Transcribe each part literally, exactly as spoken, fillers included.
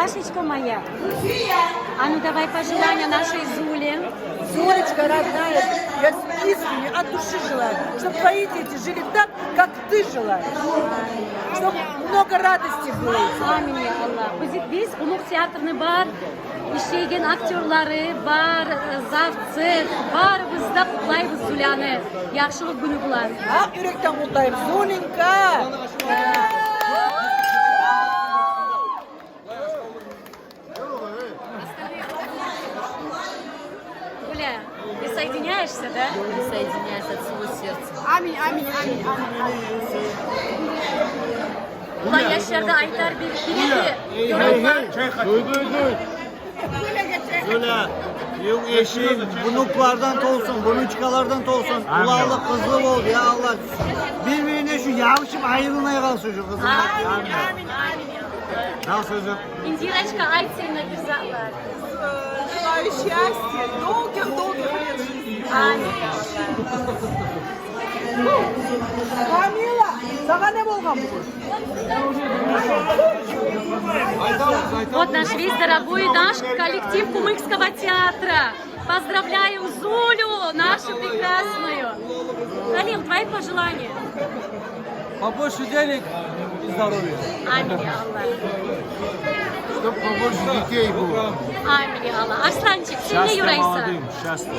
Машечка моя. А ну давай пожелания нашей Зуле. Зулечка, родная, я искренне от души желаю, чтобы твои дети жили так, как ты желаешь. Чтобы много радости было. Амин, я Аллагь. Биз, биз Къумукъ театрны бар ишлейген актёрлары, бар, э, завцех, барыбыз да къутлайбыз Зуляны яхшылыкъ гюню булан. Акъ юрекден къутлайбыз, Зуленька. Оля, присоединяешься, да? Присоединяюсь от всего сердца. Амин, амин, амин, амин, амин. Улан яшларгъа айтар бир, бир-эки ёрам бар. Дуй, дуй, дуй. Зуля, ювукъ эшинг, внуклардан толсун, внучкалардан толсун. Амин. Уланлы, къызлы бол, я Аллагь. Бир-бирине шу ябушуп айрылмай къалсын шу къызлар. Амин, амин, амин. Сав бол, сёзю. Индирочка, айт сен де бир затлар. Желаю счастья, долгих-долгих лет жизни. Амин. Камила, сагъа не болгъан бугюн? Вот наш весь дорогой наш коллектив Кумыкского театра. Поздравляем Зулю, нашу прекрасную. Халил, твои пожелания? Побольше денег и здоровья. Амин, я Аллагь. Чтоб побольше детей было. Амин, я Аллагь. Арсланчик, сен не юрайсан? Счастья молодым, счастья.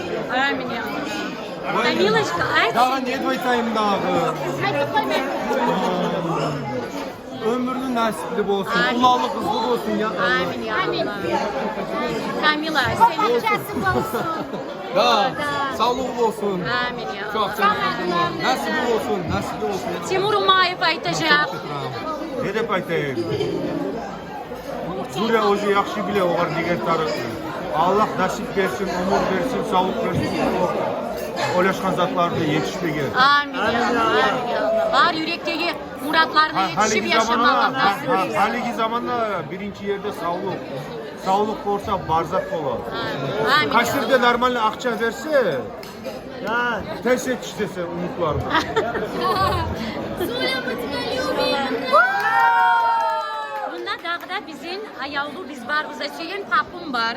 Амин, я Аллагь. Камилочка, айт. Дагъы не деп айтайым дагъы? Айтып къойма. Оьмюрю насипли болсун, уланлы, къызлы болсун, я Аллагь. Амин, я Аллагь. Камила, сен... Къоллары жасы болсун. Да, савлугъу болсун. Амин, я Аллагь. Насипли болсун, насипли болсун. Тимур Умаев айтажакъ. Не деп айтайым? Зуля оьзю яхшы биле огъар деген тарыкъны. Аллагь насип берсин, оьмюр берсин, савлукъ берсин. О ойлашгъан затларына етишмеге. Амин, я Аллагь, амин, я Аллагь. Бар юрекдеги муратларына етишип яшамагъа насип берсин. Гьалиги заманда биринчи ерде савлукъ. Савлукъ болса, бар зат бола. Амин, амин, я Аллагь. Къайсы ерде нормальный акъча берсе, терс етишдирсе умутларына. Зуля, мы тебя любим! Мунда дагъы да бизин аявлу, биз барыбыз да сюеген папам бар.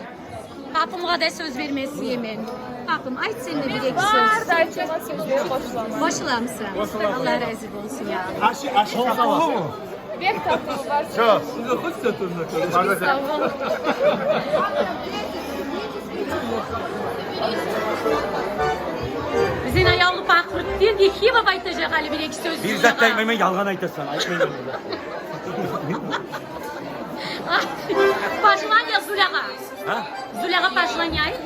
Папамгъа да сёз берме сюемен. Папам, айт сен де бир-эки сёз. Бар, да, айтма сёз берип къошуламан. Къошуламысан? Къошуламан. Аллагь рази болсун, я Аллагь. Ашы, ашы татывуму? Бек татыву бар. Всё. Сиз де хоть сатывуна къарайсыз. Сав бол. Бизин аявлу Пахрутдин Ихивов айтажакъ гьали бир-эки сёз. Бир зат да айтмайман, ялгъан айтасан, айтмайман. Пожелание Зулягъа. А? Зулягъа пожелание айт.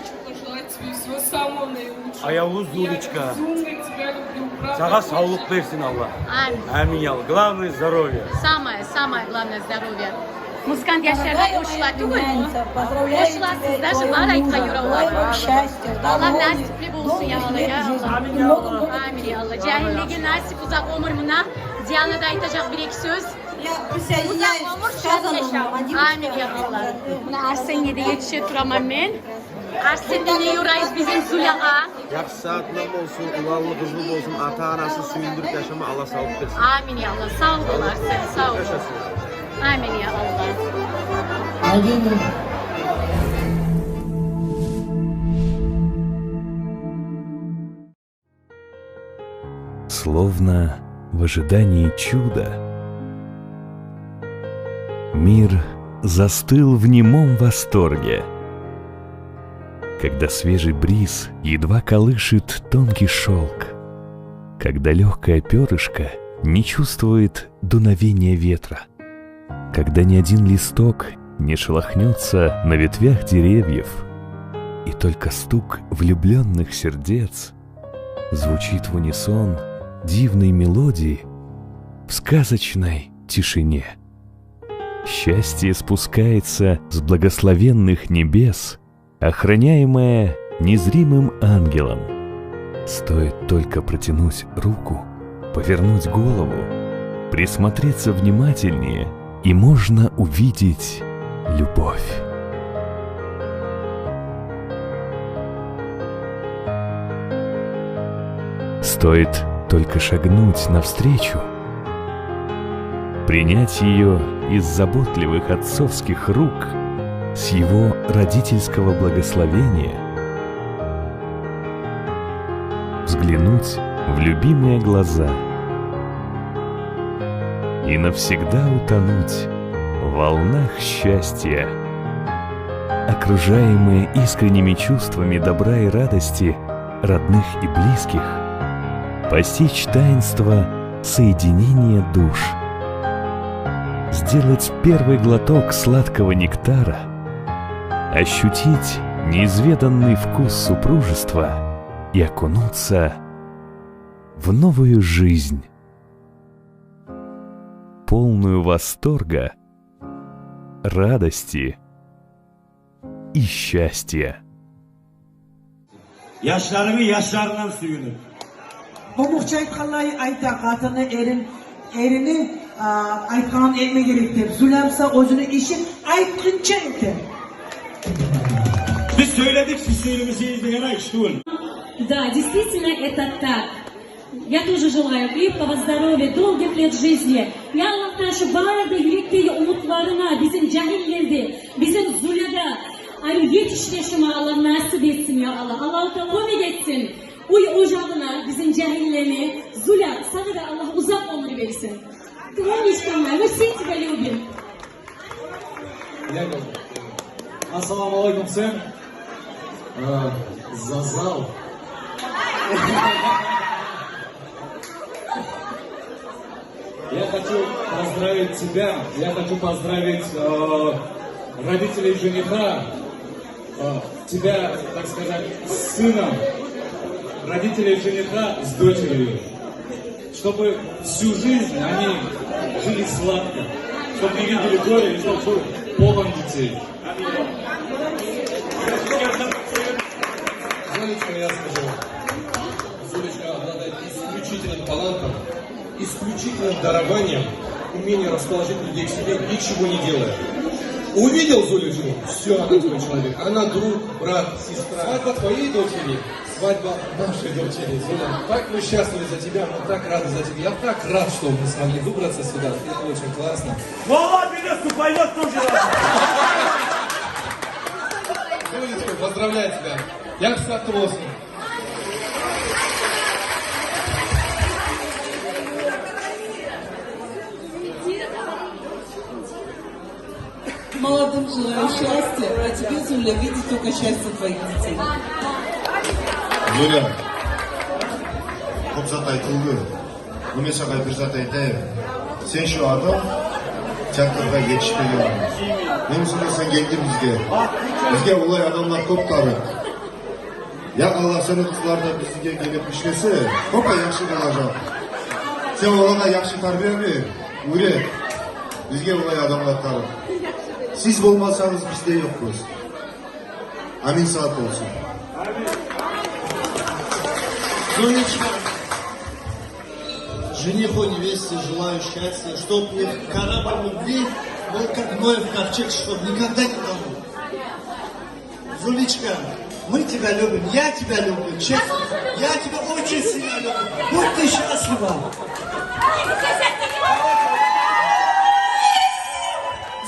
Аявлу Зулечка, сагъа савлукъ берсин Аллагь. Амин. Амин, я Аллагь. Главное — здоровье. Самое, самое главное — здоровье. Музыкант яшлар да къошула тюгюлмю? Къошуласыз, даже бар айтгъан ёравлар. Аллагь насипли болсун, я Аллагь, я Аллагь. Амин, я Аллагь. Амин, я Аллагь. Жагьиллеге насип, узакъ оьмюр. Муна Диана да айтажакъ бир-эки сёз. Я присоединяюсь к сказанному. Амин, я Аллагь. Муна Арсенге де етише тураман мен. Арсен де не юрайбыз бизин Зулягъа? Яхшы сагьатлар болсун, уланлы, къызлы болсун, ата-анасын сююндюрюп яшама Аллагь савлукъ берсин. Амин, я Аллагь. Сав бол, Арсен, сав бол. Яшасын. Амин, я Аллагь. Амин. Словно в ожидании чуда, мир застыл в немом восторге, когда свежий бриз едва колышет тонкий шёлк, когда лёгкое пёрышко не чувствует дуновения ветра, когда ни один листок не шелохнётся на ветвях деревьев, и только стук влюблённых сердец звучит в унисон дивной мелодии в сказочной тишине. Счастье спускается с благословенных небес, охраняемое незримым ангелом. Стоит только протянуть руку, повернуть голову, присмотреться внимательнее, и можно увидеть любовь. Стоит только шагнуть навстречу, Принять её из заботливых отцовских рук, с его родительского благословения, взглянуть в любимые глаза и навсегда утонуть в волнах счастья, окружаемые искренними чувствами добра и радости родных и близких, постичь таинство соединения душ, сделать первый глоток сладкого нектара, ощутить неизведанный вкус супружества и окунуться в новую жизнь, полную восторга, радости и счастья. Яшларынгны яшларындан сююнюп. Къумукъча айтгъанлай айта: къатыны эрин, эрини, а, айтгъанын этме герек деп. Зуля буса оьзюню ишин айтгъынча эте. Биз сёйледик, сиз сёйлемесегиз деген айт, что ли? Да, действительно, это так. Я тоже желаю крепкого здоровья, долгих лет жизни. Я Аллагьдан шу бары да юректеги умутларына, бизин жагьиллерде, бизин Зуляда, али етишме шума Аллагь насип этсин, я Аллагь. Аллагьу Таала кёмек этсин уьй ожагъына бизин жагьиллени. Зуля, сагъа да Аллагь узакъ оьмюр берсин. Ты умничка моя, мы все тебя любим. Яков. Ассаламу алейкум всем. Э, Зазал. Я хочу поздравить тебя, я хочу поздравить, э, родителей жениха, э, тебя, так сказать, с сыном, родителей жениха с дочерью. Чтобы всю жизнь они жили сладко, чтобы не видели горя и чтобы был полон детей. Зулечка, я скажу. Зулечка обладает исключительным талантом, исключительным дарованием, умение расположить людей к себе, ничего не делая. Увидел Зулечку, всё, она твой человек. Она друг, брат, сестра. Свадьба твоей дочери, свадьба нашей дочери, Зуля. Так мы счастливы за тебя, мы так рады за тебя. Я так рад, что мы смогли выбраться сюда. Это очень классно. Валла, меня супайнат тоже рад. Зулечка, поздравляю тебя. Я, кстати, восемь. Молодым желаю счастья, а тебе, Зуля, видеть только счастье твоих детей. Зуля, кёп зат айтылды. Но мен сагъа бир зат айтайым. Сен шу адам театргъа етишмеген адам. Мен, мисал, сен гелдинг бизге. Бизге олай адамлар кёп тарыкъ. Я Аллагь, сени къызлар да бизге гелип ишлесе, кёп яхшы болажакъ. Сен олагъа яхшы тарбия бер, уьйрет. Бизге олай адамлар тарыкъ. Сиз болмасагъыз, биз де ёкъбуз. Амин, сагъа болсун. Зулечка, жениху, невесте желаю счастья, чтоб их корабль любви был как Ноев ковчег, чтоб никогда не тонул. Зулечка, мы тебя любим, я тебя люблю, честно. Я тебя очень сильно люблю. Будь ты счастлива.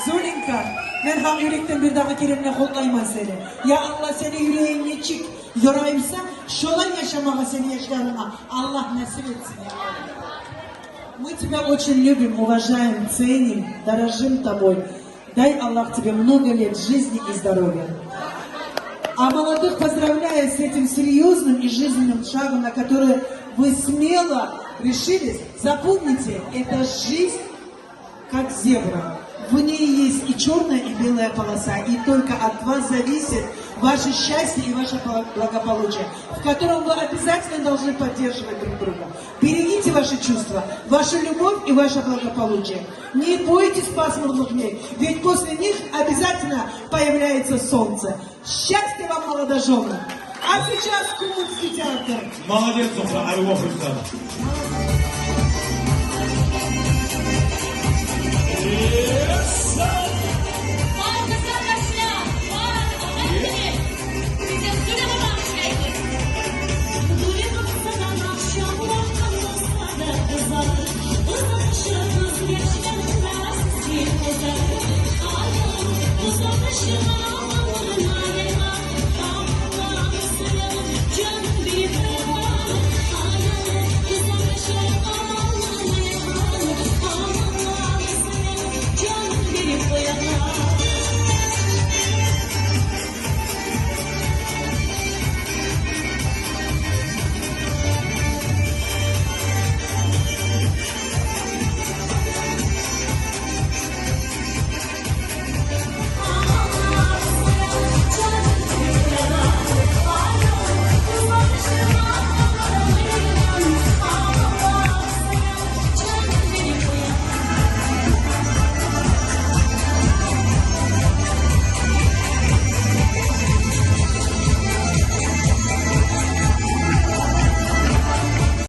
Зуленька, мен гьакъ юрекден бир дагъы керен де къутлайман сени. Я Аллагь, сени юрегинг нечик ёрай буса, шолай яшамагъа сени яшларынга Аллагь насип этсин, я Аллагь. Мы тебя очень любим, уважаем, ценим, дорожим тобой. Дай Аллах тебе много лет жизни и здоровья. А молодых поздравляю с этим серьёзным и жизненным шагом, на который вы смело решились. Запомните, это жизнь как зебра. В ней есть и чёрная, и белая полоса. И только от вас зависит ваше счастье и ваше благополучие, в котором вы обязательно должны поддерживать друг друга. Берегите ваши чувства, вашу любовь и ваше благополучие. Не бойтесь пасмурных дней, ведь после них обязательно появляется солнце. Счастья вам, молодожёны! А сейчас Кумыкский театр. Молодец, Зухра, али охуйсан.